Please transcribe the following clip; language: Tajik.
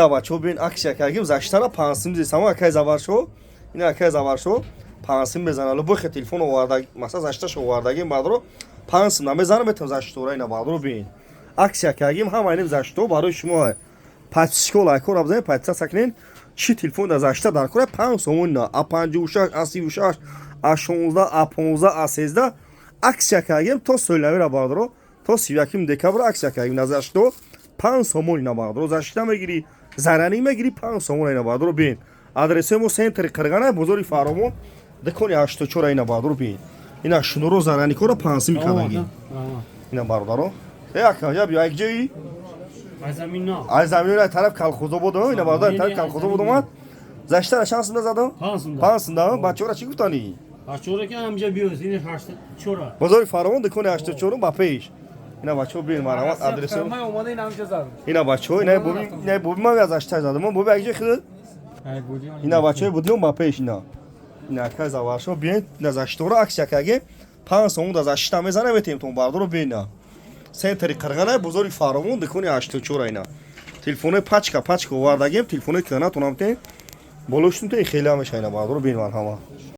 Ина, бачаҳо, бин, акция кардем, защита ра 5 сум зесама. Акай Заваршо, ина акай Заваршо 5 сум мезана. Любой хе телефон оварда, масалан, защита ш овардагим, баъдро 5 сум намезана, метавон защита ра. Ина, баъдро, бин, акция кардем, ҳама инем защита барои шумо. Подписчик о лайк ора бизанед, подписаться кунед. Чӣ телефон дар защита дар кора, 5 сомон на а 56, а 36, а 16, а 15, а 13 акция кардем то соли баъдро, то 31 декабр акция кардем на защита 5 сомон. Ина, баъдро, защита мегирӣ, заранӣ мегирӣ, 5 сомон. Ина, баъдро, бин, адресои мо центр и Қирғана, бозори Фаромон, дукони 84. Ина, баъдро, бин, ина шунуро, зараникора 5 сум кардагӣ. Ина, бародаро, э ака, я биё, якҷои аз замина тараф Калхозобод. Ина, бародар, тараф Калхозобод омад. Защита ра чанд сумда задам? 5 сумда. Бачаҳора чӣ гуфтанӣ? Бачаҳора ки ҳамҷа биёз, ин 84. Бозори Фаровон, дукони 84, ба пеш. Ина, бачаҳо, бин, марҳамат, адресо. Ина, бачаҳо, ина боби, ина боби ман аз защита задам. Боби, якҷои худат. Ина, бачаҳои, будиён ба пеш. Ина акай Заваршо, биен, ина защита ро акция кардем, 5 сомон да защита мезанем, метем тон. Бардоро, бин, центр и Қирғана, бозори Фаровон, дукони 84. Ина телефонои пачка пачка овардагем, телефонои кӯҳнатонам тен болоштун те хеле ҳамеша. Ина, бардоро, бин, марҳамат.